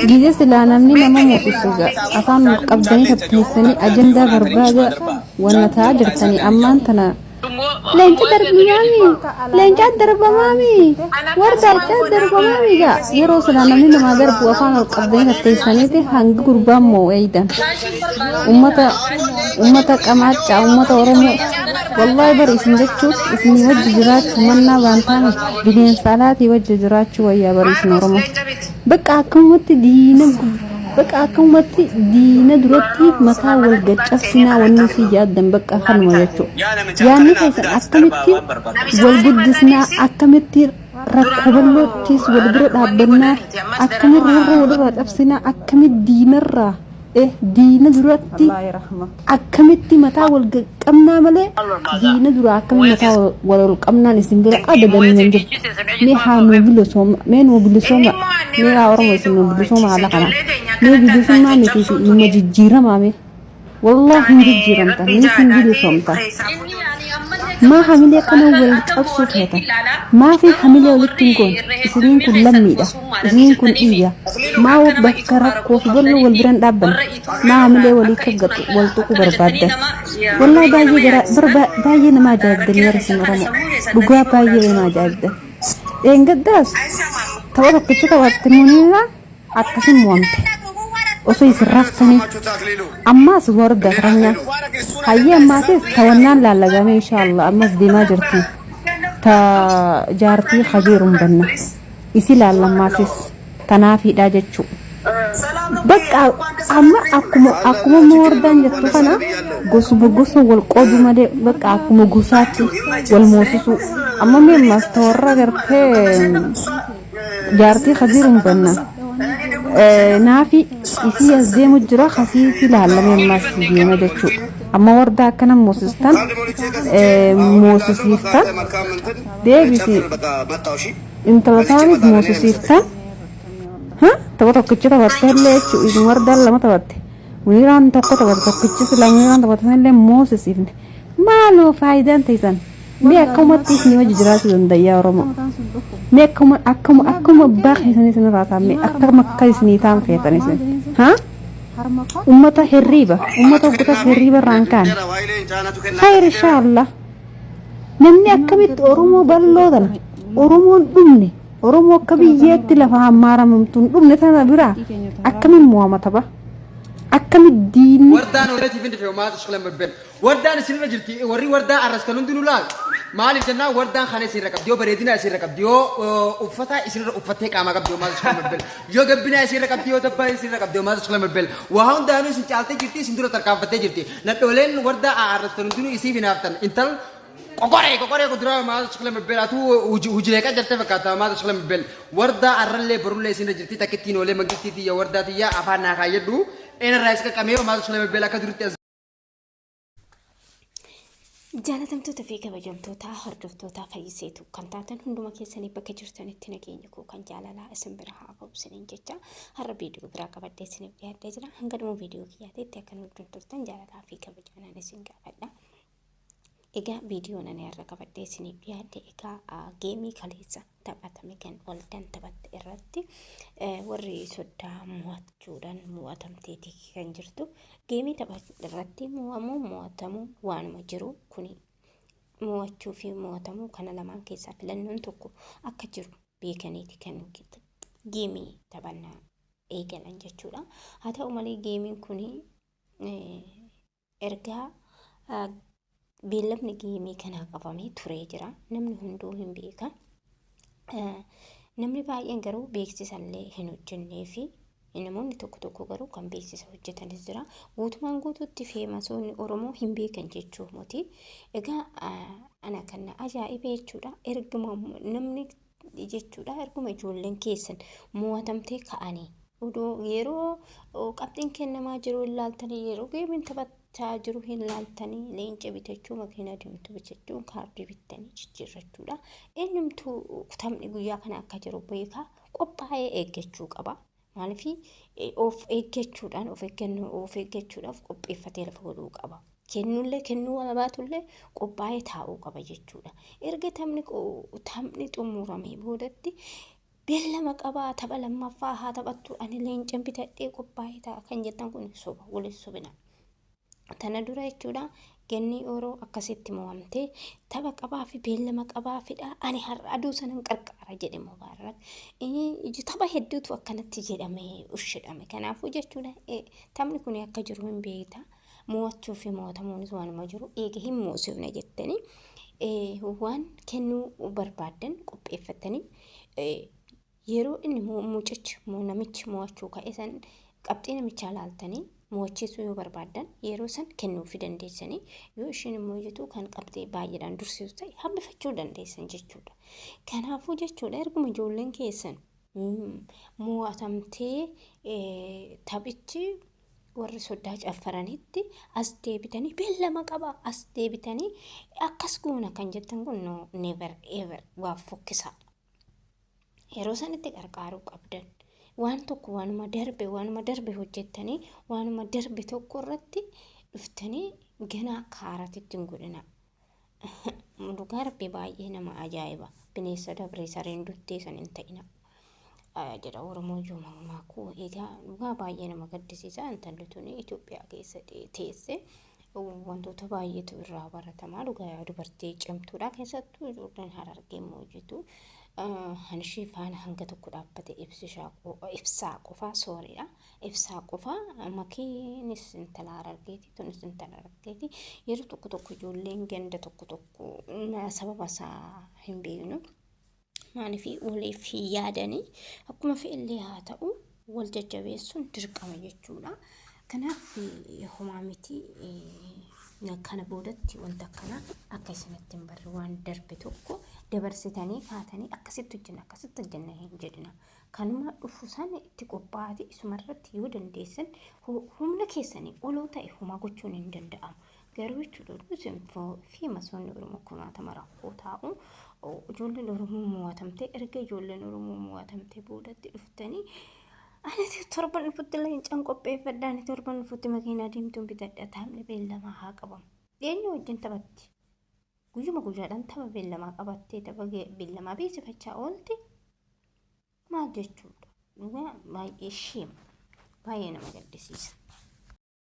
Gizee silaa namni nama moosisu afaan wal qabdanii tatteessanii ajandaa barbaada wanna ta'aa jirtanii ammaan tana leenca darbinaami leencaa darbamaami wardaachaa darbamaami gaa yeroo silaa namni namaa darbu afaan wal qabdanii tatteessaniiti hangi gurbaan moo eeydan ummata ummata qamaachaa ummata Oromoo wallahi bar isin jechuun isinii wajji jiraachuu mannaa baantaani bineensa alaatii wajji jiraachuu wayyaa bar isin Oromoo. Bakka akkamumatti diina bakka akkamumatti diina duratti mataa wal gad cabsinaa wanni isii yaaddan bakka kanuma jechuudha. Yaadni keessan akkamitti wal guddisnaa akkamitti rakkoo bal'oottis wal bira dhaabbannaa akkamitti roorroo walirraa cabsinaa akkamitti diinarraa diina duratti akkamitti mataa wal qabnaa malee diina dura akkamitti mataa wal ol qabnaan isin bira abadan hin jirtu. Mee haa nu bilisooma mee nu bilisooma mee yaa Oromoo isin nu bilisooma haala kanaan mee bilisummaa miti numa jijjiiramaa mee wallahi hin jijjiiramtan ni isin bilisoomtan. Maa hamilee akkana wal cabsuu feetan? Maafi hamilee walitti hin goone? Isiniin kun lammiidha. Isiniin kun dhiiga. Maa bakka rakkoo fi bal'oo wal biran dhaabban? Maa hamilee walii kaggaxu wal tuquu barbaaddan? Wallahi baay'ee garaa bar baay'ee nama ajaa'ibdan warri isin Oromoo. Dhugaa baay'ee nama ajaa'ibdan. Dheengaddaas tapha tokkicha taphatte Muniiraa akkasin mo'amte. Osoo isin raftanii ammaas warda ranyaa hayyee ammaatis tawannaan laallagamee inshaallah ammas deemaa jirti ta jaartii kabiirun banna isi laallammaasis tanaafiidhaa jechuu bakka amma akkuma akkuma amma wardaan jettu kana gosuma gosa wal qoodu malee bakka akkuma gosaatti wal moosisuu amma mee ammaas ta warra gartee Jaartii kabiirun banna. Naafi isii as deemu jira kasiitti ilaallamee ammas deema jechuudha. Amma wardaa akkana moosistan moosisiiftan deebisi intala taanis moosisiiftan tapha tokkicha taphatte illee jechuudha wardaan lama taphatte Muniraan tokko taphate tokkichi sila Muniraan taphate sanillee moosisiifne maaloo faayidaan teessan Mee akkamumatti isin wajji jiraachuu danda'yaa Oromoo? Mee akkuma akkuma akkuma abbaa keessanii isin irraa ta'an mee akkam akka isinii ta'an feetan isin? Haa? Ummata hirriiba, ummata hoggutas hirriiba irraa hin kaane. Khayr inshaallah. Namni akkamitti Oromoo bal'oo tana Oromoon dhumne Oromoo akka biyyeetti lafa hammaaramamtu hin dhumne tana biraa akkamiin mo'ama tapha? Akkamitti diinni Wardaan horeetiif hin dhufe maal tashkilan babbel. Wardaan isinirra jirti warri wardaa arrastan hundinuu laal maaliif jennaan wardaan kana isinirra qabdi yoo bareedina isinirra qabdi yoo uffata isinirra uffattee qaamaa qabdi yoo maal shakala yoo gabbinaa isinirra qabdi yoo dabbaa isinirra qabdi yoo maal shakala waa hundaanuu isin caaltee jirti isin dura tarkaanfattee jirti nadhooleen wardaa arrastan hundinuu isiif hinaaftan intal qoqoree qoqoree kuduraa maal shakala atuu hujilee qacartee fakkaata maal shakala wardaa arrallee barullee isinirra jirti takkittiin oolee mangistii tiyya wardaa tiyya afaan naa kaayyadhu eenarraa is qaqqamee maal shakala akka duritti as Jaalatamtoota fi kabajamtoota hordoftoota fayyiseetu kan taatan hunduma keessanii bakka jirtanitti nageenya koo kan jaalalaa isin bira haa ga'u isiniin jecha har'a viidiyoo biraa qabadhee isiniif dhiyaadhee jira. Hanga dhuma viidiyoo kiyyaatiitti akka nu wajjin turtan jaalalaa fi kabajaanaan isin gaafadha. Egaa viidiyoon ani har'a qabadhee isiniif dhiyaadhe egaa geemii kaleessa taphatame kan waldaan taphatte irratti warri soddaa mo'achuudhaan mo'atamteeti kan jirtu. Geemii tapha irratti mo'amuu mo'atamuu waanuma jiru kuni mo'achuu fi mo'atamuu kana lamaan keessaa filannoon tokko akka jiru beekaniiti kan geemii taphannaa eegalan jechuudha. Haa ta'u malee geemiin kuni Ergaa beellamni geemii kanaa qabamee turee jira. Namni hunduu hin beeka. Namni baay'een garuu beeksisallee hin hojjennee fi namoonni tokko tokko garuu kan beeksisa hojjetanis jira. Guutumaan guutuutti feemasoonni Oromoo hin beekan jechuu miti. Egaa ana kan na ajaa'ibe jechuudha. Erguma namni jechuudha erguma ijoolleen keessan mo'atamtee ka'anii odoo yeroo qabxiin kennamaa jiru hin laaltanii yeroo geemiin taphachaa jiru hin laaltanii leenca bitachuu makiinaa diimtuu bitachuu kaardii bittanii jijjiirrachuudha eenyumtuu taphni guyyaa kana akka jiru beekaa qophaa'ee eeggachuu qaba. Maaliif of eeggachuudhaan of eeggannoo of eeggachuudhaaf qopheeffatee lafa godhuu qaba. Kennullee kennuu baatullee qophaa'ee taa'uu qaba jechuudha. Erga taphni taphni xumuramee boodatti Beellama qabaa tapha lammaffaa haa taphattu ani leencan bitadhee qophaa'ee ta'a kan jettan kun soba waliin sobina. Tana dura jechuudha Gannii Ooroo akkasitti mo'amtee tapha qabaa fi beellama qabaa fidha ani har'a aduu sanan qarqaara jedhe Mubaarak. Tapha hedduutu akkanatti jedhamee ushidhame. Kanaafuu jechuudha taphni kun akka jiru hin beekta. Mo'achuu fi mo'atamuunis waanuma jiru eega hin moosifne jettanii waan kennuu barbaaddan qopheeffattanii yeroo inni mucichi namichi mo'achuu ka'e san qabxii namichaa laaltanii mo'achiisuu yoo barbaaddan yeroo san kennuufii dandeessanii yoo ishiin immoo iyyatu kan qabxii baay'eedhaan dursiisu ta'e hambifachuu dandeessan jechuudha. Kanaafuu jechuudha erguma ijoolleen keessan mo'atamtee taphichi warri soddaa caffaranitti as deebitanii beellama qaba as deebitanii akkas goona kan jettan kun no never ever waa fokkisaa. Yeroo sanitti qarqaaruu qabdan. Waan tokko waanuma darbe waanuma darbe hojjettanii waanuma darbe tokko irratti dhuftanii ganaa akka haaraatitti hin godhina. Dhugaa Rabbi baay'ee nama ajaa'iba. Bineensa dabree sareen duttee san hin ta'ina. Jedha Oromoo iyyuu mammaakuu. Egaa dhugaa baay'ee nama gaddisiisa. Intalli tuni Itoophiyaa keessa teesse wantoota baay'eetu irraa baratamaa. Dhugaa dubartii cimtuudha. Keessattuu ijoolleen Harargee immoo hojjetu. Hanishii faana hanga tokko dhaabbate ibsaa qofaa sooriidha. Ibsaa qofa makiinis intala Harargeeti tunis intala Harargeeti. Yeroo tokko tokko ijoolleen ganda tokko tokko sababa isaa hin beeknu. Maaliif waliif hin yaadanii akkuma fe'ellee haa ta'u wal jajjabeessuun dirqama jechuudha. Kanaaf homaa miti kana boodatti wanta akkanaa akka isinitti hin barre waan darbe tokko dabarsitanii kaatanii akkasitti hojjenna akkasitti hojjenna hin jedhina. Kanuma dhufu sana itti qophaa'aati isumarratti yoo dandeessan humna keessanii oloo ta'e homaa gochuun hin danda'amu. Garuu jechuudha isin fi masoonni Oromoo kumaatama rakkoo taa'u ijoolleen Oromoo mo'atamtee erga ijoolleen Oromoo mo'atamtee boodatti dhuftanii ani torban dhufutti leencaan qopheeffadha ani torban dhufutti makiinaa diimtuun bitadha taphni beellamaa haa qabamu. Eenyu wajjin taphatti? Guyyuma guyyaadhaan tapha beellamaa qabattee tapha beellamaa beeksifachaa oolti maal jechuudha? Dhugaa baay'ee sheem baay'ee nama gaddisiisa.